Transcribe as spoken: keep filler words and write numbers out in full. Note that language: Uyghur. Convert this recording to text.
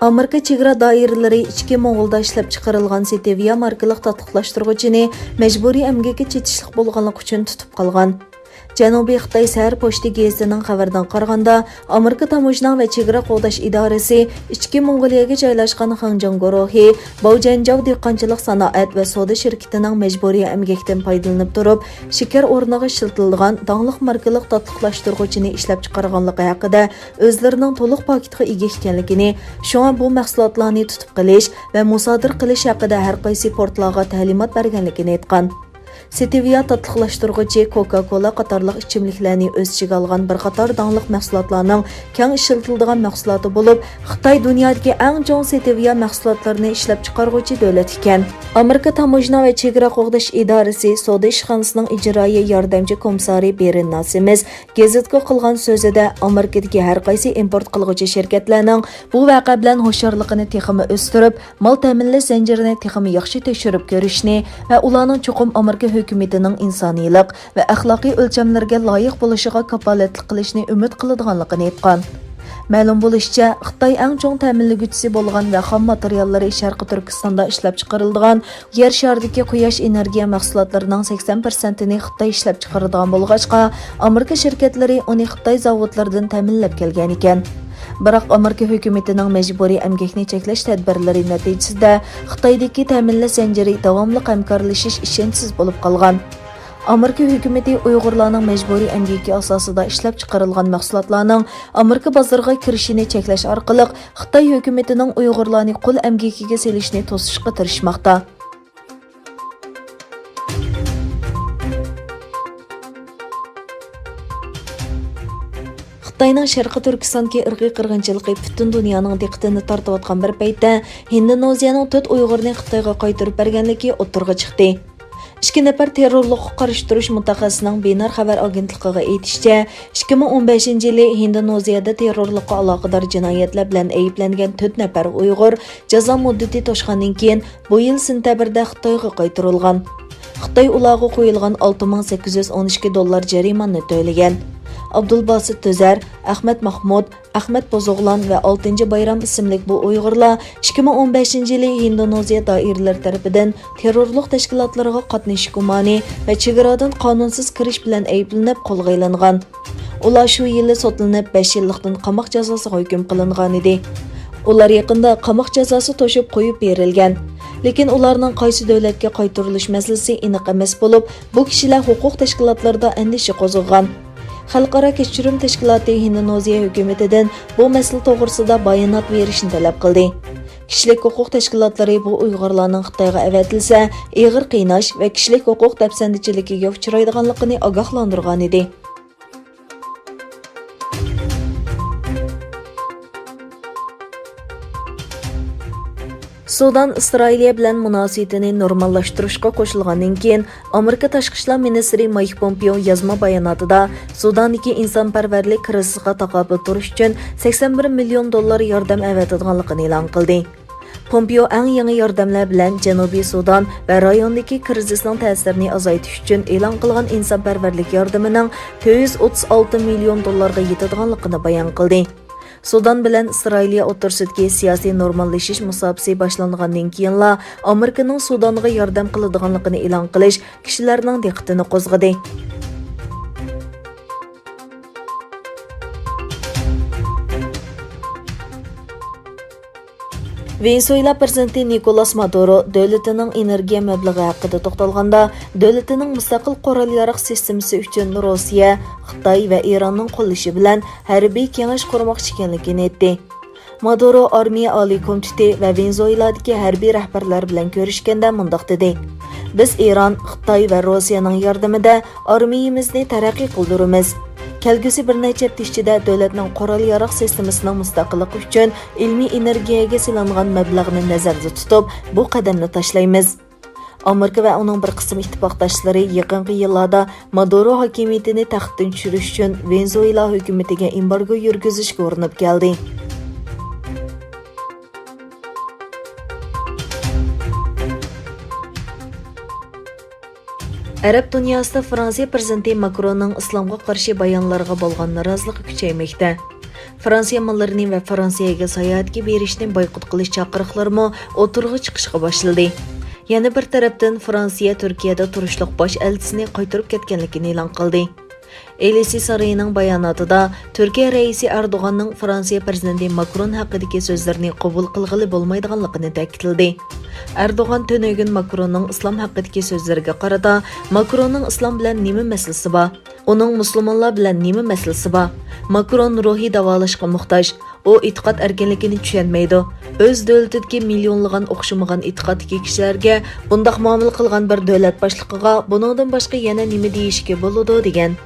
ئامېرىكا چېگرا دائىرىلىرى ئىچكى موڭغۇلدا ئىشلەپچىقىرىلغان سېتېۋىيا ماركىلىق تاتلىقلاشتۇرغۇچىنى مەجبۇرىي ئەمگەككە چېتىشلىق بولغانلىقى ئۈچۈن تۇتۇپ قالغان. جەنۇبىي خىتاي سەھەر پوچتا گېزىتىنىڭ خەۋىرىدىن قارىغاندا، ئامېرىكا تاموژنا ۋە چېگرا قوغداش ئىدارىسى ئىچكى موڭغۇلىيەگە جايلاشقان خېڭجېڭ گۇرۇھى باۋجەنجاۋ دېھقانچىلىق سانائەت ۋە سودا شىركىتىنىڭ مەجبۇرىي ئەمگەكتىن پايدىلىنىپ تۇرۇپ، شېكەر ئورنىغا ئىشلىتىلىدىغان داڭلىق ماركىلىق تاتلىقلاشتۇرغۇچىنى ئىشلەپچىقارغانلىقى ھەققىدە ئۆزلىرىنىڭ تولۇق پاكىتقا ئىگە ئىكەنلىكىنى، شۇڭا بۇ مەھسۇلاتلارنى تۇتۇپ قېلىش ۋە مۇسادىرە قىلىش ھەققىدە ھەر قايسى پورتلارغا تەلىمات بەرگەنلىكىنى ئېيتقان. سېتېۋىيا تاتلىقلاشتۇرغۇچى كوكا كولا قاتارلىق ئىچىملىكلەرنى ئۆز ئىچىگە ئالغان بىر قاتار داڭلىق مەھسۇلاتلارنىڭ كەڭ ئىشلىتىلىدىغان مەھسۇلاتى بولۇپ، خىتاي دۇنيادىكى ئەڭ چوڭ سېتېۋىيا مەھسۇلاتلىرىنى ئىشلەپچىقارغۇچى دۆلەت ئىكەن. ئامېرىكا تاموژنا ۋە چېگرا قوغداش ئىدارىسى سودا ئىشخانىسىنىڭ ئىجرائىيە ياردەمچى كومىسسارى بېرىن ناسىمىز گېزىتكە قىلغان سۆزىدە، ئامېرىكىدىكى ھەر قايسى ئىمپورت قىلغۇچى شىركەتلەرنىڭ بۇ ۋەقە بىلەن ھوشيارلىقىنى تېخىمۇ ئۆستۈرۈپ، مال تەمىنلەش زەنجىرىنى تېخىمۇ ياخشى تەكشۈرۈپ كۆرۈشنى ۋە ئۇلارنىڭ چوقۇم ئامېرىكا ھۆكۈمىتىنىڭ ئىنسانىيلىق ۋە ئەخلاقىي ئۆلچەملىرىگە لايىق بولۇشىغا كاپالەتلىك قىلىشنى ئۈمىد قىلىدىغانلىقىنى ئېيتقان. مەلۇم بولۇشىچە، خىتاي ئەڭ چوڭ تەمىنلىگۈچىسى بولغان ۋە خام ماتېرىياللىرى شەرقىي تۈركىستاندا ئىشلەپچىقىرىلىدىغان يەر شارىدىكى قۇياش ئېنېرگىيە مەھسۇلاتلىرىنىڭ سەكسەن پىرسەنتىنى خىتاي ئىشلەپچىقىرىدىغان بولغاچقا، ئامېرىكا شىركەتلىرى ئۇنى خىتاي زاۋۇتلىرىدىن تەمىنلەپ كەلگەنىكەن. بىراق ئامېرىكا ھۆكۈمىتىنىڭ مەجبۇرىي ئەمگەكنى چەكلەش تەدبىرلىرى نەتىجىسىدە، خىتايدىكى تەمىنلەش زەنجىرى داۋاملىق ھەمكارلىشىش ئىشەنچسىز بولۇپ قالغان. ئامېرىكا ھۆكۈمىتى ئۇيغۇرلارنىڭ مەجبۇرىي ئەمگىكى ئاساسىدا ئىشلەپچىقىرىلغان مەھسۇلاتلارنىڭ ئامېرىكا بازىرىغا كىرىشىنى چەكلەش ئارقىلىق، خىتاي ھۆكۈمىتىنىڭ ئۇيغۇرلارنى قۇل ئەمگىكىگە سېلىشنى توسۇشقا تىرىشماقتا. خىتاينىڭ شەرقىي تۈركىستاندىكى ئىرقىي قىرغىنچىلىقى پۈتۈن دۇنيانىڭ دىققىتىنى تارتىۋاتقان بىر پەيتتە، ھىندونېزىيەنىڭ تۆت ئۇيغۇرنى خىتايغا قايتۇرۇپ بەرگەنلىكى ئوتتۇرىغا چىقتى. ئىككى نەپەر تېررورلۇققا قارشى تۇرۇش مۇتەخەسسىسىنىڭ بىنار خەۋەر ئاگېنتلىقىغا ئېيتىشىچە، ئىككى مىڭ ئون بەشىنچى يىلى ھىندونېزىيەدە تېررورلۇققا ئالاقىدار جىنايەتلەر بىلەن ئەيىبلەنگەن تۆت نەپەر ئۇيغۇر جازا مۇددىتى توشقاندىن كېيىن، بۇ يىل سېنتەبىردە خىتايغا قايتۇرۇلغان. خىتاي ئۇلارغا قويۇلغان ئالتە مىڭ سەككىز يۈز ئون ئىككى دوللار جەرىمانىنى تۆلىگەن. ئابدۇلباسىت تۈزەر، ئەخمەت ماخمۇت، ئەخمەت بوزۇغلان ۋە ئالتىنچى بايرام ئىسىملىك بۇ ئۇيغۇرلار ئىككى مىڭ ئون بەشىنچى يىلى ھىندونېزىيە دائىرىلىرى تەرىپىدىن تېررورلۇق تەشكىلاتلىرىغا قاتنىشىش گۇمانى ۋە چېگرادىن قانۇنسىز كىرىش بىلەن ئەيىبلىنىپ قولغا ئېلىنغان. ئۇلار شۇ يىلى سوتلىنىپ، بەش يىللىقتىن قاماق جازاسىغا ھۆكۈم قىلىنغانىدى. ئۇلار يېقىندا قاماق جازاسى توشۇپ قويۇپ بېرىلگەن. لېكىن ئۇلارنىڭ قايسى دۆلەتكە قايتۇرۇلۇش مەسىلىسى ئېنىق ئەمەس بولۇپ، بۇ كىشىلەر ھوقۇق تەشكىلاتلىرىدا ئەندىشە قوزغىغان. خەلقئارا كەچۈرۈم تەشكىلاتى ھىندونېزىيە ھۆكۈمىتىدىن بۇ مەسىلە توغرىسىدا بايانات بېرىشنى تەلەپ قىلدى. كىشىلىك ھوقۇق تەشكىلاتلىرى بۇ ئۇيغۇرلارنىڭ خىتايغا ئەۋەتىلسە، ئېغىر قىيناش ۋە كىشىلىك ھوقۇق دەپسەندىچىلىكىگە ئۇچرايدىغانلىقىنى ئاگاھلاندۇرغانىدى. سۇدان ئىسرائىلىيە بىلەن مۇناسىۋىتىنى نورماللاشتۇرۇشقا قوشۇلغاندىن كېيىن، ئامېرىكا تاشقى ئىشلار مىنىستىرى مايك پومپېئو يازما باياناتىدا سۇداندىكى ئىنسانپەرۋەرلىك كىرىزىسقا تاقابىل تۇرۇش ئۈچۈن سەكسەن بىر مىليون دوللار ياردەم ئەۋەتىدىغانلىقىنى ئېلان قىلدى. پومپېئو ئەڭ يېڭى ياردەملەر بىلەن جەنۇبىي سۇدان ۋە رايوندىكى كىرىزىسنىڭ تەسىرىنى ئازايتىش ئۈچۈن ئېلان قىلغان ئىنسانپەرۋەرلىك ياردىمىنىڭ تۆت يۈز ئوتتۇز ئالتە مىليون دوللارغا يېتىدىغانلىقىنى بايان قىلدى. سۇدان بىلەن ئىسرائىلىيە ئوتتۇرىسىدىكى سىياسىي نورماللىشىش مۇساپىسى باشلانغاندىن كېيىنلا، ئامېرىكىنىڭ سۇدانغا ياردەم قىلىدىغانلىقىنى ئېلان قىلىش كىشىلەرنىڭ دىققىتىنى قوزغىدى. ۋېنېزۇېلا پىرېزىدېنتى نىكولاس مادۇرو دۆلىتىنىڭ ئېنېرگىيە مەبلىغى ھەققىدە توختالغاندا، دۆلىتىنىڭ مۇستەقىل قورال-ياراغ سىستېمىسى ئۈچۈن روسىيە، خىتاي ۋە ئىراننىڭ قوللىشى بىلەن ھەربىي كېڭەش قۇرماقچى ئىكەنلىكىنى ئېيتتى. مادۇرو ئارمىيە ئالىي كومىتېتى ۋە ۋېنېزۇېلادىكى ھەربىي رەھبەرلەر بىلەن كۆرۈشكەندە مۇنداق دېدى: «بىز ئىران، خىتاي ۋە روسىيەنىڭ ياردىمىدە ئارمىيىمىزنى تەرەققىي قىلدۇرىمىز. كەلگۈسى بىر نەچچە ھەپتە ئىچىدە دۆلەتنىڭ قورال-ياراغ سىستېمىسىنىڭ مۇستەقىللىقى ئۈچۈن ئىلمىي ئېنېرگىيەگە سېلىنغان مەبلەغنى نەزەردە تۇتۇپ، بۇ قەدەمنى تاشلايمىز.» ئامېرىكا ۋە ئۇنىڭ بىر قىسىم ئىتتىپاقداشلىرى يېقىنقى يىللاردا مادۇرو ھاكىمىيىتىنى تەختتىن چۈشۈرۈش ئۈچۈن ۋېنېزۇېلا ھۆكۈمىتىگە ئېمبارگو يۈرگۈزۈشكە ئۇرۇنۇپ كەلدى. ئەرەب دۇنياسىدا فرانسىيە پىرېزىدېنتى ماكروننىڭ ئىسلامغا قارشى بايانلىرىغا بولغان نارازىلىقى كۈچەيمەكتە. فرانسىيە ماللىرىنى ۋە فرانسىيەگە ساياھەتكە بېرىشنى بايقۇت قىلىش چاقىرىقلىرىمۇ ئوتتۇرىغا چىقىشقا باشلىدى. يەنە بىر تەرەپتىن، فرانسىيە تۈركىيەدە تۇرۇشلۇق باش ئەلچىسىنى قايتۇرۇپ كەتكەنلىكىنى ئېلان قىلدى. ئېلىسى سارىيىنىڭ باياناتىدا تۈركىيە رەئىسى ئەردوغاننىڭ فرانسىيە پىرېزىدېنتى ماكرون ھەققىدىكى سۆزلىرىنى قوبۇل قىلغىلى بولمايدىغانلىقىنى تەكىتلىدى. ئەردوغان تۈنۈگۈن ماكروننىڭ ئىسلام ھەققىدىكى سۆزلىرىگە قارىتا، ماكروننىڭ ئىسلام بىلەن نېمە مەسىلىسى بار؟ ئۇنىڭ مۇسۇلمانلار بىلەن نېمە مەسىلىسى بار؟ ماكرون روھىي داۋالاشقا موھتاج. ئۇ ئېتىقاد ئەركىنلىكىنى چۈشەنمەيدۇ. ئۆز دۆلىتىدىكى مىليونلىغان ئوخشىمىغان ئېتىقادتىكى كىشىلەرگە بۇنداق مۇئامىلە قىلغان بىر دۆلەت باشلىقىغا بۇنىڭدىن باشقا يەنە نېمە دېيىشكە بولىدۇ؟ دېگەن.